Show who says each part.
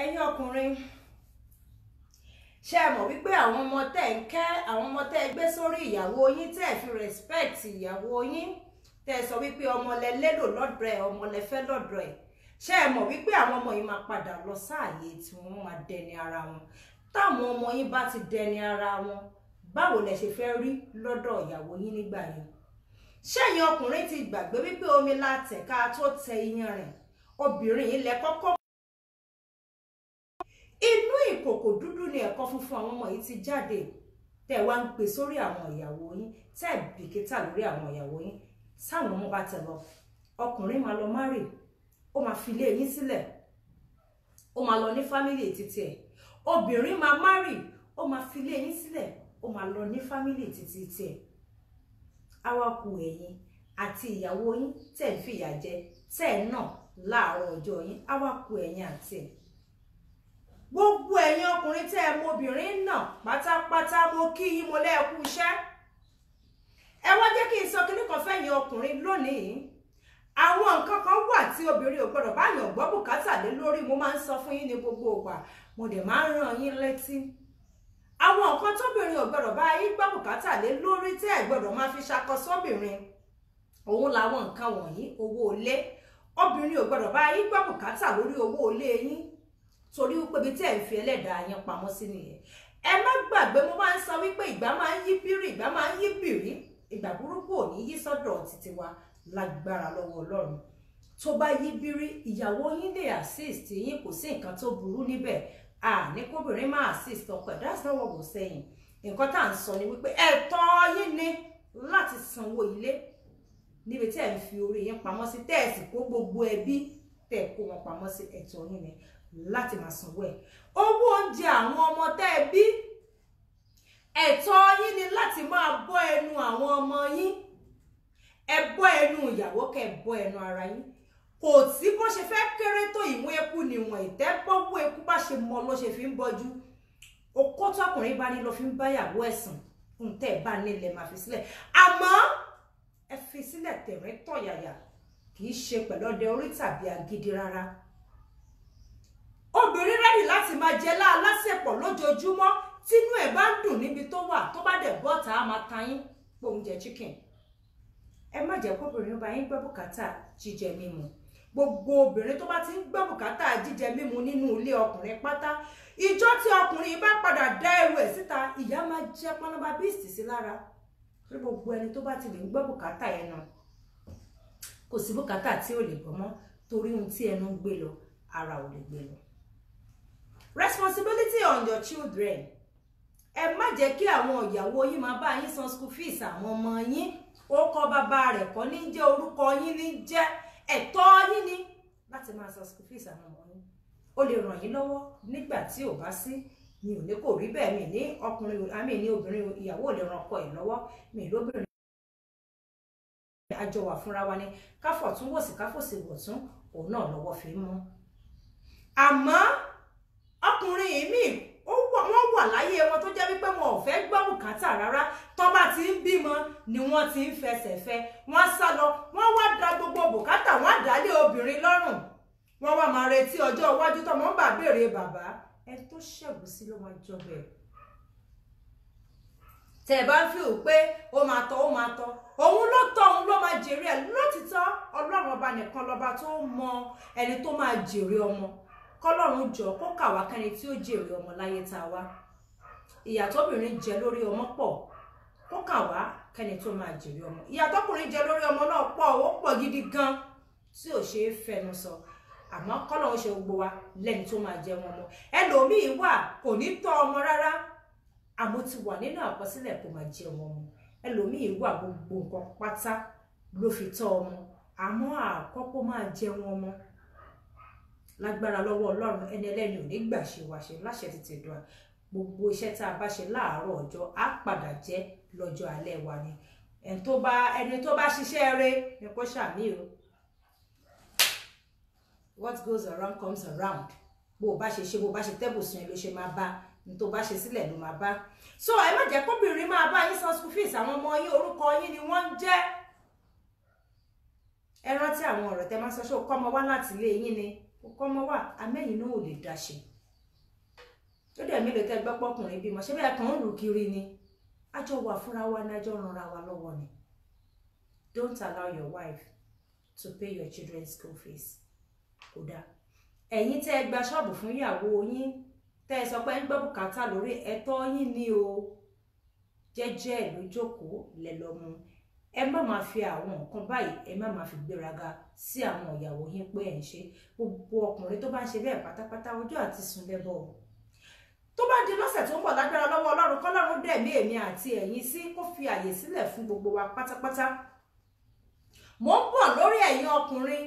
Speaker 1: Ẹ̀yin ọkùnrin, ṣé ẹ mọ̀ wípé àwọn ọmọ tẹ́ ń kẹ́, àwọn ọmọ tẹ́ gbé sórí ìyàwó yín, tẹ́ fi respect ìyàwó yín, tẹ́ sọ wípé ọmọ lẹ lérò lọ́dọ̀ ẹ̀, ọmọ lẹ fẹ́ lọ́dọ̀ ẹ̀, ṣé ẹ mọ̀ wípé àwọn ọmọ yìí máa padà lọ sáàyè tí wọ́n máa dẹni ara wọn? Táwọn ọmọ yín bá ti dẹni ara wọn, báwo lẹ ṣe fẹ́ rí lọ́dọ̀ ìyàwó yín nígbà yẹn? Ṣẹ́yìn ọkùnrin ti gbàgbé wípé omi la tẹ̀ ká tó tẹ iyanrìn? Obìnrin yìí lẹ kọ́kọ́. Inú ìkòkò dúdú ni ẹ̀kọ́ funfun àwọn ọmọ yìí ti jáde, tẹ́ wá ń pè sórí àwọn ìyàwó yín, tẹ́ bìkítà lórí àwọn ìyàwó yín. Táwọn ọmọ bá tẹ̀ lọ, ọkùnrin máa lọ márì, ó máa fi ilé yín sílẹ̀, ó máa lọ ní fámílì títí ẹ̀. Obìnrin máa márì, ó máa fi ilé yín sílẹ̀, ó máa lọ ní fámílì títí tiẹ̀. Awakù ẹ̀yin àti ìyàwó yín tẹ́ ń fìyà jẹ, tẹ́ ń nà láàárọ̀ ọjọ́ yín, awakù ẹ̀yin àti ẹ̀. Gbogbo ẹ̀yin ọkùnrin tẹ́ ẹ mọ obìnrin náà pátápátá, mo kí yín, mo lẹ́ẹ̀kú iṣẹ́. Ẹ wá jẹ́ kí n sọ kíní kan fẹ́yìn ọkùnrin lónìí. Àwọn nǹkan kan wà tí obìnrin ò gbọdọ̀ báyàn gbọ́ bùkátà lé lórí. Mo máa ń sọ fún yín ní gbogbo ìgbà, mo dẹ̀ máa ń rán yín létí. Àwọn nǹkan tóbìnrin ò gbọdọ̀ bá yín gbọ́ bùkátà lé lórí tẹ́ ẹ gbọdọ̀ máa fi ṣakọ sóbìnrin, òun làwọn nǹkan wọ̀nyí. Owó ilé, obìnrin ò gbọdọ̀ bá yín gbọ́ bùkátà lórí owó ilé yín, torí wípé ibi tí ẹ̀ ń fi ẹlẹ́dàá yín pamọ́ sí nìyẹn. Ẹ má gbàgbé, mo máa ń sọ wípé ìgbà máa ń yí bírí, ìgbà máa ń yí bìrí, ìgbà burúkú ò ní yí sọ́dọ̀ títí wa lágbára lọ́wọ́ Ọlọ́run. Tó bá yí bírí, ìyàwó yín lè assist yín, kò sí nǹkan tó burú níbẹ̀. À ní kóbìnrin máa assist ọkọ ẹ̀, that's not what we're saying. Nǹkan tá à ń sọ ni wípé ẹ̀tọ́ yín ni láti sanwó ilé níbi tí ẹ̀ ń fi orí yín pamọ́ sí, tẹ́ ẹ̀ sì kó gbogbo ẹbí tẹ́ ẹ̀ kó wọn pamọ́ sí, ẹ̀tọ́ yín ni láti máa sanwó ẹ̀. Owó oúnjẹ àwọn ọmọ tẹ́ ẹ bí, ẹ̀tọ́ yín ni láti máa bọ́ ẹnu àwọn ọmọ yín. Ẹ bọ́ ẹnu ìyàwó, kẹ́ ẹ bọ́ ẹnu ara yín. Kò sí bó ṣe fẹ́ kéré tó, ìwọ̀n eku níwọ̀n ìtẹ́bọ́wọ́ eku bá ṣe mọ ló ṣe fi ń bọ́jú. Okó tọkùnrin bá ní ló fi ń báyàwó ẹ̀sùn, ohun tẹ́ ẹ bá nílẹ̀ máa fi sílẹ̀. Àmọ́ ẹ fi sílẹ̀ tẹ̀rín tọ̀yàyà, kì í ṣe pẹ̀lú ọdẹ orí tàbí agídí rárá. Obìnrin rẹ́dì láti máa jẹ láàlásèpọ̀ lójoojúmọ́, tínú ẹ̀ bá ń dùn níbi tó wà, tó bá dẹ̀ bọ́ta á máa ta yín pé oúnjẹ chicken. Ẹ má jẹ́ kóbìnrin bá yín gbọ́ bùkátà jíjẹ mímu. Gbogbo obìnrin tó bá ti ń gbọ́ bùkátà jíjẹ mímu nínú ilé ọkùnrin pátá, ìjọ tí ọkùnrin bá padà dá ẹrù ẹ̀ síta, ìyá máa jẹ́ pánábà bíìsì sí lára. Torí gbogbo ẹni tó bá ti lè ń gbọ́ bùkátà yẹn náà, kò sí bùkátà tí ò lè gbọ́ mọ́, torí ohun tí ẹnu ń gbé lọ, ara ò lè gbé lọ. Responsibility on your children. Ẹ má jẹ́ kí àwọn ìyàwó yín máa bá yín san school fees àwọn ọmọ yín. Ó kọ́ bàbá rẹ̀ kọ́ ní jẹ́, orúkọ yín ní jẹ́, ẹ̀tọ́ yín ni láti máa san school fees àwọn ọmọ yín. Ó lè ràn yín lọ́wọ́ nígbà tí ò bá sí. Mi ò ní kò rí bẹ́ẹ̀, mi ní ọkùnrin, àmì ní obìnrin, ìyàwó ò lè ran ọkọ ẹ̀ lọ́wọ́, mi lóbìnrin. Àjọ wà fúnra wa ni, káfọ̀tún wòsì káfòsì wọ̀tún, òun náà lọ́wọ́ fi mú. Àmọ́ ọkùnrin mi, wọ́n wà láyé wọn tó jẹ́ wípé wọn ò fẹ́ gbọ́ bùkátà rárá. Tó bá ti ń bímọ ni wọ́n ti ń fẹsẹ̀ fẹ́, wọ́n sá lọ, wọ́n wá da gbogbo bùkátà, wọ́n á dálé obìnrin lọ́rùn. Wọ́n wá máa retí ọjọ́ iwájú tọ́mọ ń bà béèrè bàbá. Ẹ tó ṣẹ̀gùn sí ló máa jọ bẹ́ẹ̀. Tẹ́ ẹ bá ń fi pé ó máa tọ́, ó máa tọ́, òun ló tọ́, òun ló máa jèrè ẹ̀. Lótìtọ́ Ọlọ́run ọba nìkan lọ́ba tó mọ ẹni tó máa jèrè ọmọ. Kọ́lọ́run jọ kó kàwá kẹ́ni tí ó jèrè ọmọ láyé tá a wá. Ìyà tóbìnrin jẹ lórí ọmọ pọ̀, kó kàwá kẹ́ni tó máa jèrè ọmọ. Ìyà tọkùnrin jẹ lórí ọmọ náà pọ̀, ó pọ̀ gidi gan tí ò ṣeé fẹnu sọ. Àmọ́ kọ́lọ́run ṣe gbogbo wa lẹ́ni tó máa jẹ wọn mọ́. Ẹlòmíì wà kò ní tọ́ ọmọ rárá, àmọ́ ti wà nínú àkọsílẹ̀ kó máa jẹ wọn mọ́. Ẹlòmíì wà gbogbo nǹkan pátá ló fi tọ́ ọmọ, àmọ́ àkọ́kọ́ máa jẹ wọn mọ́. Lágbára lọ́wọ́ Ọlọ́run, ẹni ẹlẹ́ni ò ní gbà ṣe wá ṣe láṣẹ tètè dùn. Gbogbo iṣẹ́ tá a bá ṣe láàárọ̀ ọjọ́ á padà jẹ́ lọ́jọ́ alẹ́ wa ni. Ẹni tó bá ṣiṣẹ́ rere ni kó ṣàmì o. What goes around comes around. Bó o bá ṣe ṣe, bó o bá ṣe tẹ́bùsùn ẹ ló ṣe máa bá, ní tó bá ṣe sílẹ̀ ló máa bá. So ẹ má jẹ́ kóbìnrin máa bá yín san school fees àwọn ọmọ yín, orúkọ yín ni wọ́n ń jẹ́. Ẹ rántí àwọn ọ̀rọ̀ tẹ́ máa sọ, ṣé o kọ́ ọmọ wá láti ilé yín ni? O kọ́ ọmọ wá, amẹ́yìn náà ò lè dá ṣe. Tó dẹ̀ mélòó tẹ́ gbọ́ pọ́kùnrin bímọ? Ṣé bẹ́ẹ̀ kàn ń rù kiri ni? Àjọ wà fúnra wa ní, àjọ ranra wa lọ́wọ́ ni. Don't allow your wife to pay your children's school fees. Kò dáa. Ẹ̀yin tẹ́ ẹ gba ṣọ́ọ̀bù fún ìyàwó yín, tẹ́ ẹ sọ pé ń gbọ́ bùkátà lórí ẹ̀tọ́ yín ni o, jẹ́jẹ́ ẹ̀ ló jókòó lẹ lọ mu. Ẹ má máa fi àwọn nǹkan báyìí, ẹ má máa fi gbéraga sí àwọn ìyàwó yín pé ẹ̀ ń ṣe. Gbogbo ọkùnrin tó bá ń ṣe bẹ́ẹ̀ pátápátá, ọjọ́ àti sùn lẹ́bọ̀ o. Tó bá di lọ́sẹ̀ tó ń bọ̀, lágbára lọ́wọ́ Ọlọ́run, kọ́lọ́run dẹ̀mí èmi àti ẹ̀yin sí, kó fi àyè sílẹ̀ fún gbogbo wa pátápátá. Mò ń bọ̀ lórí ẹ̀yin ọkùnrin.